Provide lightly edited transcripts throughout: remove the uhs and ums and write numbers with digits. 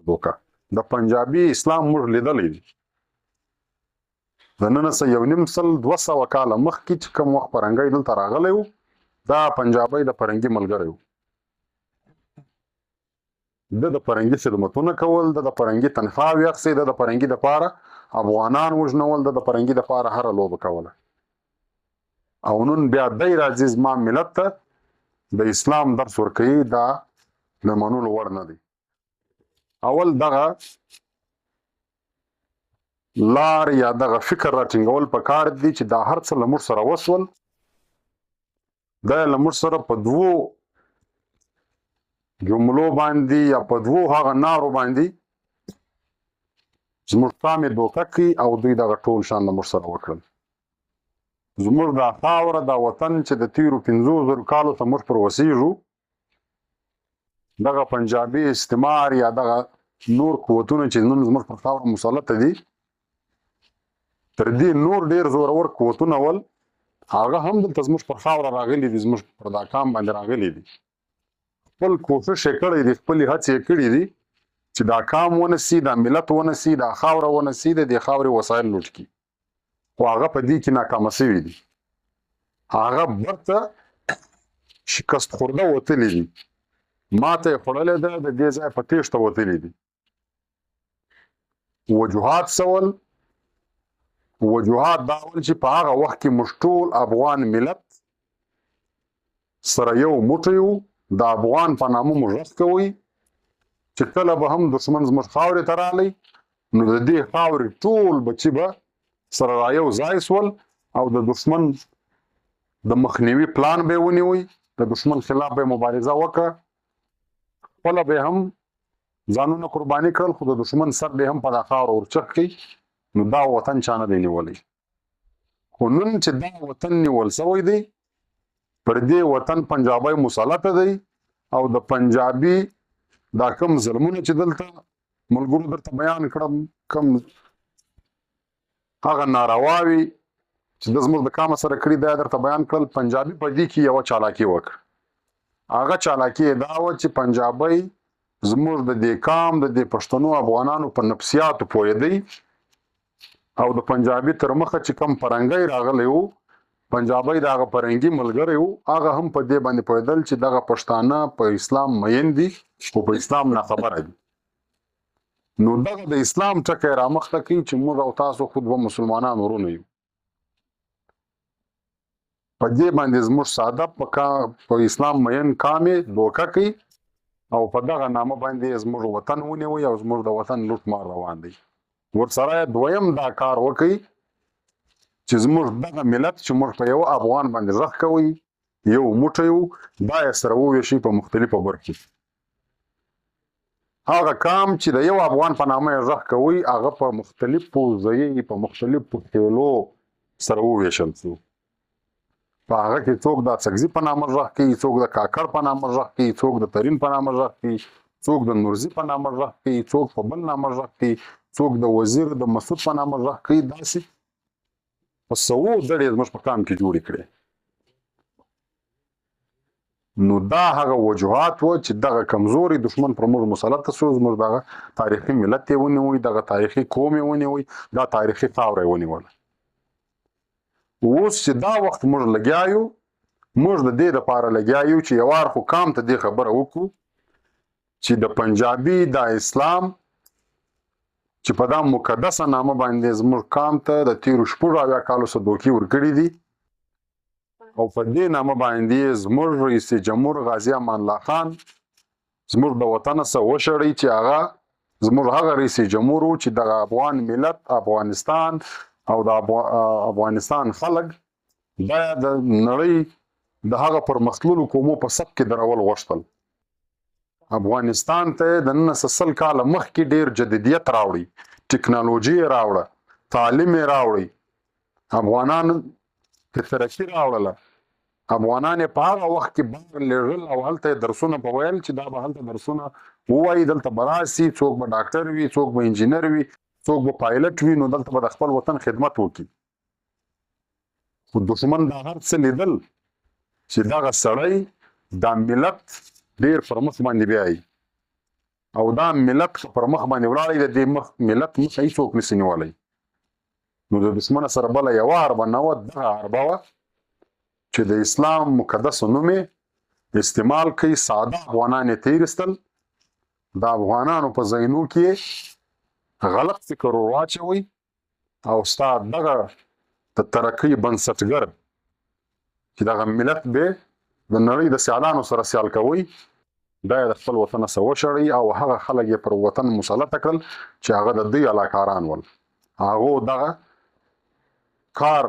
دوکه. د پنجابي اسلام موږ لیدلی دی. د نن څخه 150، 200 کاله مخکې چې کوم وخت پرنګی دلته راغلی و، دا پنجابی د پرنګي ملګری و. د پرنګي خدمتونه کول، د پرنګي تنخواوې اخیستې، د پرنګي دپاره افغانان وژنول، د پرنګي دپاره هره لوبه کوله. او نن بیا دی راځي زما ملت ته د اسلام درس ورکوي، دا د منلو وړ نه دی. اول دغه لار یا دغه فکر راټینګول پکار دي چې دا هر څه له موږ سره وسول. دا له موږ سره په دوو جملو باندې یا په دوو هغه نارو باندې زموږ قام یې دوکه کوي، او دوی دغه ټول شان له موږ سره وکړل. زموږ دا خاوره، دا وطن چې د تیرو 5000 کالو ته موږ پر وسیږو، دغه پنجابي استعمار یا دغه نور قوتونه چې نن زموږ پر خاوره مسلط دي، تر دې نور ډیر زورور قوتونه ول، هغه هم دلته زموږ پر خاوره راغلي دي، زموږ پر دا کام باندې راغلي دي. خپل کوشش یې کړی دی، خپلې هڅې یې کړې دي چې دا کام ونسي، دا ملت ونسي، دا خاوره ونسي، د دې خاورې وسایل لوټ کړي، خو هغه په دې کې ناکامه شوي دي. هغه برته شکست خورده وتلي دي، ماته یې خوړلې ده، د دې ځای په تېښته وتلي دي. وجوهات سول، وجوهات دا ول چې په هغه وخت کې موږ ټول افغان ملت سره یو موټی وو، د افغان په نامه مو غږ کوئ چې کله به هم دښمن زموږ خاورې ته راغلی، نو د دې خاورې ټول بچي به سره را یو ځای سول او د دښمن د مخنیوي پلان به یې ونیوی، د دښمن خلاف به یې مبارزه وکړه، خپله به یې هم ځانونه قرباني کړل، خو د دښمن سر به یې هم په دا خاوره ورچخ کړي. نو دا وطن چا نه دی نیولی. خو نن چې دا وطن نیول سوی دی، پر دې وطن پنجابی مسلط دی، او د پنجابي دا کم ظلمونه چې دلته ملګرو درته بیان کړم، کم هغه نارواوي چې د زموږ د کامه سره کړي، دا درته بیان کړل. پنجابي په دې کې یوه چالاکي وکړه. هغه چالاکي یې دا وه چې پنجابی زموږ د دې کام، د دې پښتنو افغانانو په نفسیاتو پوهېدی، او د پنجابي تر مخه چې کم پرنګی راغلی و، پنجابی د هغه پرنګي ملګری و، هغه هم په دې باندې پوهېدل چې دغه پښتانه په اسلام مین دي خو په اسلام ناخبره دي. نو دغه د اسلام ټکی رامخته کوي چې موږ او تاسو خود به مسلمانان ورونه یو. په دې باندې زموږ ساده په اسلام مین کام یې دوکه کوي، او په دغه نامه باندې زموږ وطن ونیوی او زموږ د وطن لوټ مار روان دی. ورسره دویم دا کار وکړي چې زموږ دغه ملت چې موږ په یو افغان باندې غږ کوي، یو موټی یو، دا یې سره وویشي په مختلفو برخو. هغه کام چې د یو افغان په نامه یې غږ کوي، هغه په مختلفو ځایي، په مختلفو خېلو سره وویشل شو. په هغه کې څوک د اڅکزي په نامه غږ کوي، څوک د کاکړ په نامه غږ کوي، څوک د ترین په نامه غږ کوي، څوک د نورزي په نامه غږ کوي، څوک په بل نامه غږ کوي، څوک د وزیر د مسعود په نامه غږ کوي. داسې په سوو دړې زموږ په کام کې جوړې کړې. نو دا هغه وجوهات و چې دغه کمزوري دښمن پر موږ مسلط شو، زموږ دغه تاریخي ملت یې ونیوی، دغه تاریخي قوم یې ونیوی، دا تاریخي خاوره یې ونیوله. اوس چې دا وخت موږ لګیا یو، موږ د دې دپاره لګیا یو چې یوار خو کام ته دې خبره وکړو چې د پنجابي دا اسلام چې په دا مقدسه نامه باندې زموږ کام ته د تیرو 76 کالو څخه دوکې ورکړي دي، او په دې نامه باندې زموږ رئیس جمهور غازي امان الله خان زموږ د وطن څخه وشړی، چې هغه زموږ هغه رئیس جمهور و چې دغه افغان ملت، افغانستان او د افغانستان خلک دا د نړۍ د هغه پرمختللو قومو په صف کې درول غوښتل. افغانستان ته د نن څخه 100 کاله مخکې ډیر جدیدیت راوړي، ټکنالوژي یې راوړه، تعلیم یې راوړي، افغانان ته ترقي راوړله. افغانان یې په هغه وخت کې بهر لېږل او هلته یې درسونه په ویل چې دا به هلته درسونه ووایي، دلته به راسي، څوک به ډاکټر وي، څوک به انجینر وي، څوک به پایلټ وي، نو دلته به د خپل وطن خدمت وکړي. خو دښمن دا هر څه لیدل چې دغه سړی دا ملت ډیر پر مخ باندې بیایي، او دا ملت که پر مخ باندې ولاړی، د دې مخ ملت مخه هیڅوک نسي نیولی. نو د دښمن سره بله یوه حربه نه وه، دغه حربه وه چې د اسلام مقدس نوم یې استعمال کوي. ساده افغانان یې تېر ایستل، د افغانانو په ذهنو کې غلط فکر ور واچوي او ستا دغه د ترقۍ بنسټګر چې دغه ملت به د نړۍ د سیالانو سره سیال کوي، دا یې د خپل وطن څخه وشړی او هغه خلک یې پر وطن مسلط کړل چې هغه د دوی علاکاران ول. هغو دغه کار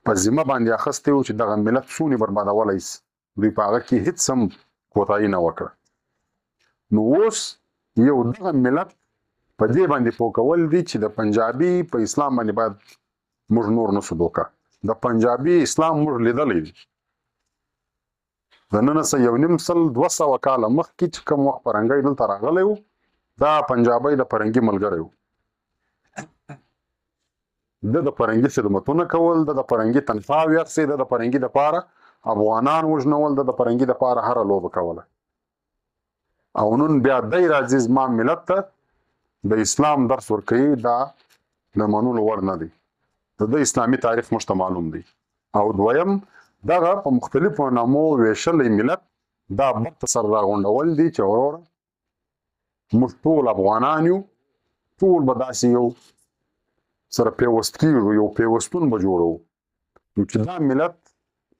په ذمه باندې اخیستی و چې دغه ملت څونې بربادولی سي، دوی په هغه کې هیڅ هم کوتاهي نه وکړه. نو اوس یو دغه ملت په دې باندې پوه کول دي چې د پنجابي په اسلام باندې باید موږ نور نه سو دوکه. د پنجابي اسلام موږ لیدلی دی د نن څخه 150، 200 کاله مخکې چې کوم وخت پرنګی دلته راغلی و، دا پنجابی د پرنګي ملګری و. د پرنګي خدمتونه کول، د پرنګي تنخواوې اخیستې، د پرنګي دپاره افغانان وژنول، د پرنګي دپاره هره لوبه کوله. او نن بیا دی راځي زما ملت ته د اسلام درس ورکوي، دا د منلو وړ نه دی. د ده اسلامي تاریخ موږ ته معلوم دی. او دویم دغه په مختلفو نامو ویشلی ملت دا بیرته سره راغونډول دي چې وروره موږ ټول افغانان یو، ټول به داسې یو سره پیوست کیږو، یو پیوستون به جوړوو. نو چې دا ملت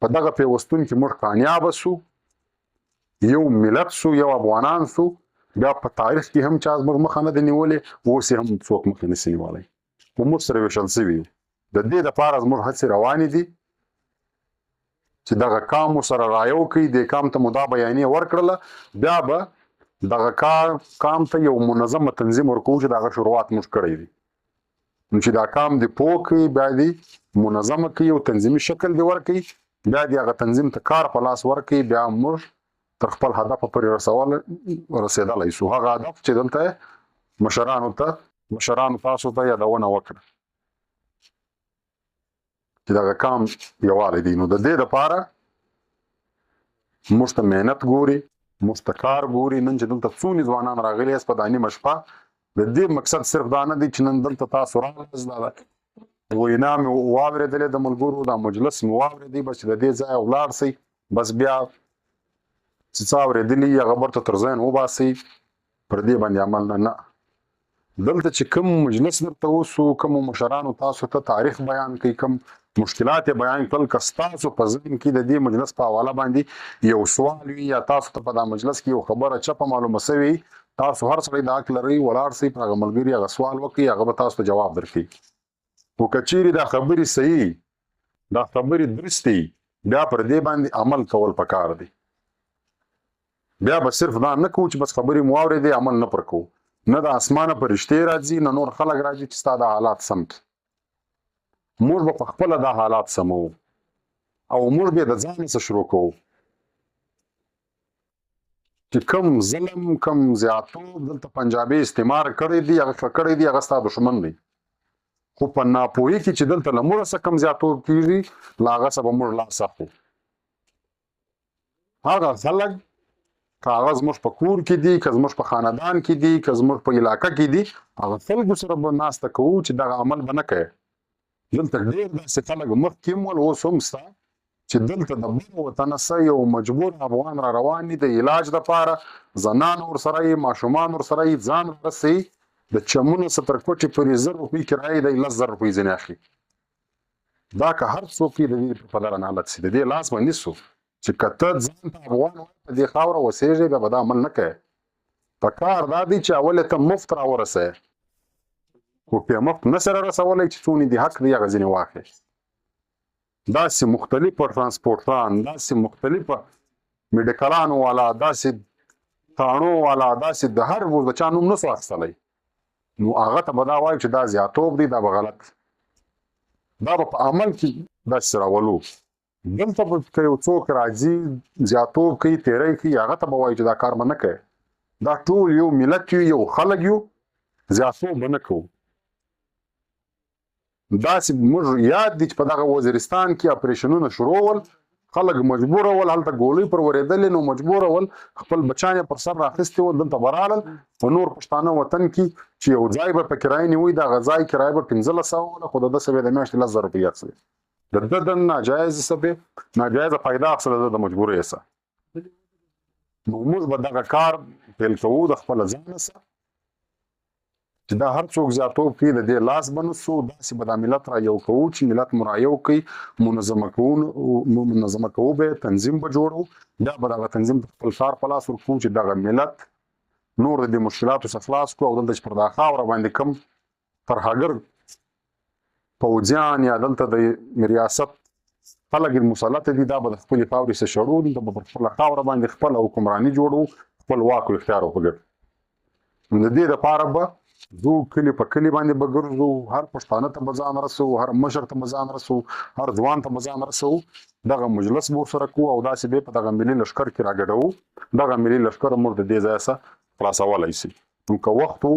په دغه پیوستون کې موږ کامیابه سو، یو ملت سو، یو افغانان سو، بیا په تاریخ کې هم چا زموږ مخه نه ده نیولې، اوس یې هم څوک مخه نسي نیولی، خو موږ سره ویشل سوي یو. د دې دپاره زموږ هڅې روانې دي چې دغه کام مو سره رایو کوي. دې کام ته مو دا بیانیه ورکړله، بیا به دغه کار کام ته یو منظمه تنظیم ورکوو چې د هغه شروعات موږ کړی دی. نو چې دا کام دې پوه کړي، بیا دې منظمه کړي او تنظیمي شکل دې ورکړي، بیا دې هغه تنظیم ته کار په لاس ورکړي، بیا موږ تر خپل هدفه پورې رسېدلی سو. هغه هدف چې دلته مشرانو تاسو ته یادونه وکړه چې دغه کام یووالی دی. نو د دې دپاره موږ ته محنت ګوري، موږ ته کار ګوري. نن چې دلته څونې ځوانان راغلي یاست په دا نیمه شپه، د دې مقصد صرف دا نه دی چې نن دلته تاسو راغلاست، دا وینا مې واورېدلې د ملګرو، دا مجلس مې واورېدی، بس چې د دې ځایه ولاړ سئ، بس بیا چې څه اورېدلي هغه بیرته تر ذهن وباسئ، پر دې باندې عمل نه. نه، دلته چې کوم مجلس درته وسو، کوم مشرانو تاسو ته تاریخ بیان کړي، کوم مشکلات یې بیان کړل، که ستاسو په ذهن کې د دې مجلس په حواله باندې یو سوال وي یا تاسو ته په دا مجلس کې یو خبره چپه معلومه سوي، تاسو هر سړی د حق لرئ ولاړ سئ پر هغه ملګري هغه سوال وکړئ، هغه به تاسو ته جواب درکړي. خو که چیرې دا خبرې صحیح، دا خبرې درستې، بیا پر دې باندې عمل کول پکار دی. بیا به صرف دا نه کوو چې بس خبرې مو واورېدې عمل نه پر کوو. نه د اسمانه فرشتې راځي، نه نور خلک راځي چې ستا دا حالات سم کړي. موږ به په خپله دا حالات سموو او موږ به د ځان څخه شروع کوو چې کوم ظلم، کوم زیاتوب دلته پنجابي استعمار کړی دی، هغه ښه کړی دی، هغه ستا دښمن دی. خو په ناپوهي کې چې دلته له موږ څخه کوم زیاتوب کېږي، له هغه څخه به موږ لاس اخلو. هغه خلک که هغه زموږ په کور کې دي، که زموږ په خاندان کې دي، که زموږ په علاقه کې دي، هغه خلکو سره به ناسته کوو چې دغه عمل به نه کوي. دلته ډېر داسې خلک مخکې هم ول، اوس هم سته چې دلته د بل وطنه څه یو مجبور افغان را روان دي د علاج دپاره، زنان ورسره یي، ماشومان ورسره یي، ځان ورسوي، د چمونو څخه تر کوټې پورې 1000 روپۍ کرایه دی، 10,000 روپۍ ځینې اخلي. دا که هر څوک یې د دې په پدره نالت سي، د دې لاس به نیسو چې که ته ځان ته افغان وایې، په دې خاوره اوسېږې، بیا به دا عمل نه کوې. په کار دا دی چې اول یې ته مفت راورسوې، خو پې مفت نه سره رسولی چې څونې دې حق دی هغه ځینې واخلې. داسې مختلفه ترانسپورټان، داسې مختلفه میډیکلانو والا، داسې تاڼو والا، داسې د هر د چا نوم نه سو اخیستلی، نو هغه ته به دا وایو چې دا زیاتوب دی، دا به غلط، دا به په عمل کې داسې راولو. دلته به که یو څوک راځي زیاتوب کوي، تیری کوي، هغه ته به وایو چې دا کار به نه کوې. دا ټول یو ملت یو، یو خلک یو، زیاتوب به نه کوو. داسې موږ یاد دي چې په دغه وزیرستان کې اپریشنونه شروع ول، خلک مجبور ول، هلته ګولۍ پر ورېدلې، نو مجبور ول، خپل بچیان یې پر سر راخیستي ول، دلته به رالل. په نور پښتانه وطن کې چې یو ځای به په کرایه نیوی، دغه ځای کرایه به 1500 وله، خو د ده څخه به یې د میاشتې 10,000 روپۍ اخیستلې. د ده د ناجایزې څخه به ناجایزه فایده اخیستله، د ده د مجبورۍ څخه. نو موږ به دغه کار پیل کوو د خپله ځانه څخه، چې دا هر څوک زیاتوب کوي د دې لاس به نه سو. داسې به دا ملت را یو کوو چې ملت مو را یو کوي، منظمه کوو، منظمه کوو به، تنظیم به جوړو، بیا به دغه تنظیم ته خپل کار په لاس ورکوو چې دغه ملت نور د دې مشکلاتو څخه خلاص کړو. او دلته چې پر دا خاوره باندې کوم ترهګر پوځیان یا دلته د ریاست خلک مسلط دي، دا به د خپلې خاورې څخه شړو، دلته به پر خپله خاوره باندې خپله حکمراني جوړو، خپل واک او اختیار وګټو. نو د دې دپاره به ځو کلي په کلي باندې به ګرځو، هر پښتانه ته به ځان رسو، هر مشر ته به ځان رسو، هر ځوان ته به ځان رسو، دغه مجلس به ورسره کوو او داسې به په دغه ملي لښکر کې راګډوو. دغه ملي لښکر موږ د دې ځای څخه خلاصولی سي. نو که وخت و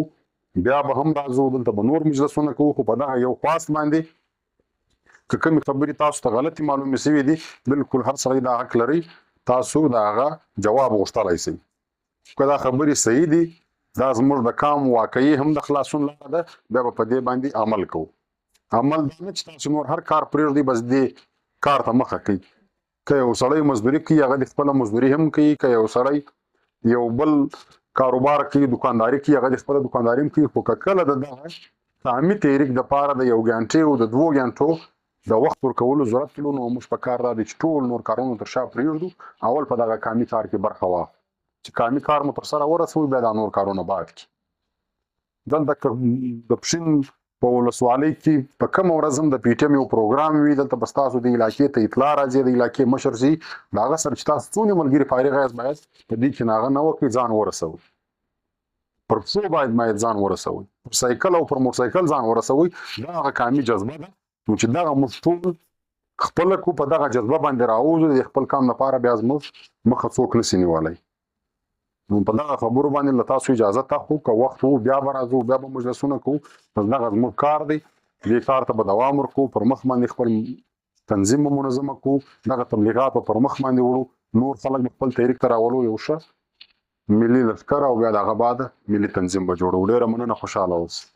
بیا به هم راځو، دلته به نور مجلسونه کوو، خو په دغه یو خواست باندې که کومې خبرې تاسو ته غلطې معلومې سوي دي، بالکل هر سړی دا حق لري تاسو د هغه جواب غوښتلی سئ. که دا خبرې صحیح دي، دا زموږ د کام واقعي هم د خلاصون لاره ده، بیا به په دې باندې عمل کوو. عمل دا نه چې تاسو نور هر کار پرېږدئ بس دې کار ته مخه کوي. که یو سړی مزدوري کوي هغه دې خپله مزدوري هم کوي، که یو سړی یو بل کاروبار کوي، دکانداري کوي، هغه دې خپله دکانداري هم کوي، خو که کله د دغه قامي تحریک دپاره د یو ګنټې او د 2 ګنټو د وخت ورکولو ضرورت کړو، نو موږ په کار دا دی چې ټول نور کارونه تر شا پرېږدو، اول په دغه قامي کار کې برخه واخلو، چې قامي کار مو تر سره ورسوو، بیا دا نور کارونه بعد کړي. دلته که د پښین په ولسوالۍ کې په کومه ورځ هم د پي ټي ایم یو پروګرام وي، دلته به ستاسو د علاقې ته اطلاع راځي، د علاقې مشر سي، د هغه سره چې تاسو څونې ملګري فارغ یاست باید په دې کې هغه نه وکړئ، ځان ورسوئ. پر پښو باید ځان ورسوئ، پر سایکل او پر موټرسایکل ځان ورسوئ. دا هغه قامي جذبه ده، نو چې دغه موږ ټول خپله کو په دغه جذبه باندې راووځو، د خپل کام لپاره بیا زموږ مخه څوک نه سي نیولی. نو په دغه خبرو باندې له تاسو اجازه اخلو، که وخت وو بیا به راځو، بیا به مجلسونه کوو، بس دغه زموږ کار دی، دې کار ته به دوام ورکوو، پر مخ باندې خپل تنظیم به منظمه کوو، دغه تبلیغات به پر مخ باندې وړو، نور خلک به خپل تحریک ته راولو، یو ښه ملي لښکر او بیا د هغه بعد ملي تنظیم به جوړوو. ډېره مننه، خوشحاله اوسئ.